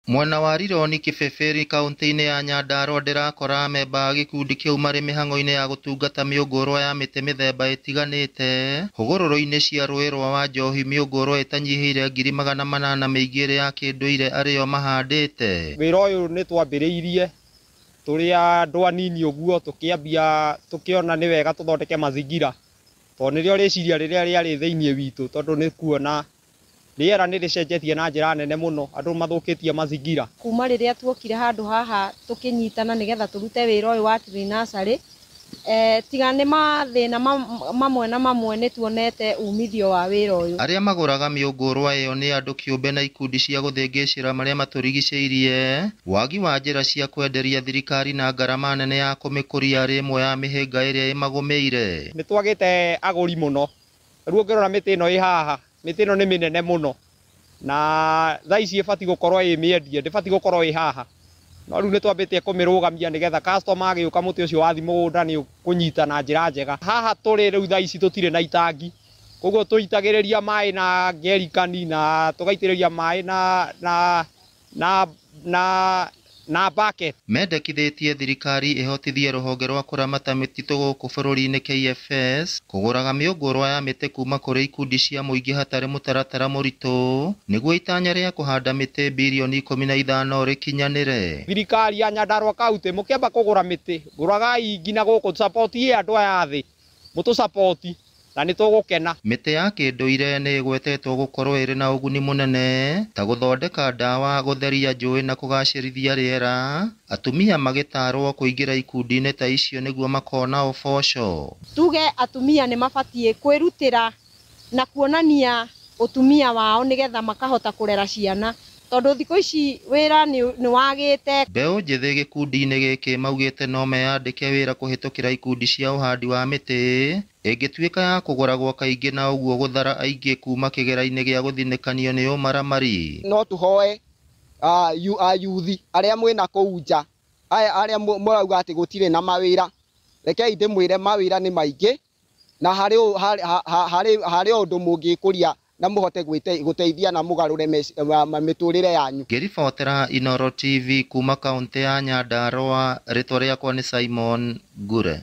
Mwena wa Rironi Kĩbĩbĩri kaũntĩ-inĩ ya Nyandarua ndĩrakora amemba a gĩkundi kĩu marĩ mĩhang'o-inĩ ya gũtungata mĩũngũrwa ya mĩtĩ mĩthemba ĩtiganĩte hũgũrũrũ-inĩ cia rũĩ rwa Wanjohi mĩũngũrwa ĩtanyihĩire 800,000 mĩingĩ ĩrĩ ya kĩndũire arĩyo mahandĩte. Wĩra ũyũ nĩ twambĩrĩirie tũrĩ andũ anini ũguo tũkĩambia tũkĩona nĩ wega tũthondeke mazingira tondũ nĩrĩo rĩciria rĩrĩa rĩarĩ thĩinĩ witũ tondũ nĩ kuona rĩera nĩ rĩcenjetie na njĩra nene mũno andũ mathũkĩtie mazingira. Kuma rĩrĩa tuokire handũ haha tũkĩnyitana nĩgetha tũrute wĩra ũyũ wa tree nursery, tiga nĩ mathĩna mamwe na mamwe nĩ tuonete umithio wa wĩra ũyũ. Arĩa magũraga mĩũngũrwa ĩyo nĩ andũ kĩũmbe na ikundi cia gũthĩngĩcĩra marĩa matũrigicĩirie. Wagi wa njĩra cia kwenderia thirikari na ngarama nene ya kũmĩkũria arĩ ĩmwe ya mĩhĩnga ĩrĩa ĩmagũmĩire. Nĩ twagĩte agũri mũno rĩu ũngĩrora mĩtĩ ĩno ĩ haha mĩtĩ ĩno nĩ mĩnene mũno na thaa ici ĩbatiĩ gũkorwo ĩ mĩendie ndĩbatiĩ gũkorwo ĩ haha no rĩu nĩ twambĩtie kũmĩrũgamia nĩgetha customer agĩũka mũtĩ ũcio wathi mũgũnda nĩ ũkũnyita na njĩra njega. Haha tũrĩ rĩu thaa ici tũtirĩ na itangi koguo tũitagĩrĩria maĩ na ngerikani na tũgaitĩrĩria maĩ na bucket. Mendekithĩtie thirikari ĩhotithie rũhonge rwa kũramata mĩtitũ gũkũ bũrũri-inĩ KFS kũgũraga mĩũngũrwa ya mĩtĩ kuma kũrĩ ikundi cia mũingĩ hatarĩ mũtaratara mũritũ nĩguo itanya rĩa kũhanda mĩtĩ birioni 15 rĩkinyanĩre. Thirikari ya Nyandarua County mũkĩamba kũgũra mĩtĩ gũragai nginya gũkũ support andũ aya thĩ mũtũ support na nĩ tũgũkena. Mĩtĩ ya kĩndũire nĩ ĩgwetetwo gũkorwo ĩrĩ na ũguni mũnene ta gũthondeka ndawa, gũtheria njũĩ na kũgacĩrithia rĩera, atumia magĩtarwo kũingĩra ikundi-inĩ ta icio nĩguo makona ũboco. Tuge atumia nĩ mabatiĩ kwĩrutĩra na kuonania ũtumia wao nĩgetha makahota kũrera ciana tondũ thikũ ici wĩra nĩ wagĩte. Mbeũ njĩthĩ gĩkundi-inĩ gĩkĩ maugĩte no meyandĩke wĩra kũhĩtũkĩra ikundi cia ũhandi wa mĩtĩ ĩngĩtuĩka ya kũgũragwo kaingĩ na ũguo gũthara aingĩ kuma kĩgera-inĩ gĩa gũthinĩkanio nĩ ũmaramari. No tũhoe ayuthi arĩa mwĩna kũu nja aya arĩa mũrauga atĩ gũtirĩ na mawĩra, rekei ndĩmwĩre mawĩra nĩ maingĩ na harĩ ũndũ mũngĩkũria na mũhote gũteithia na mũgarũre mĩtũrĩre yanyu. Ngĩribotera Inooro TV kuma kaũntĩ ya Nyandarua, rĩtwa rĩakwa nĩ Simon Ngure.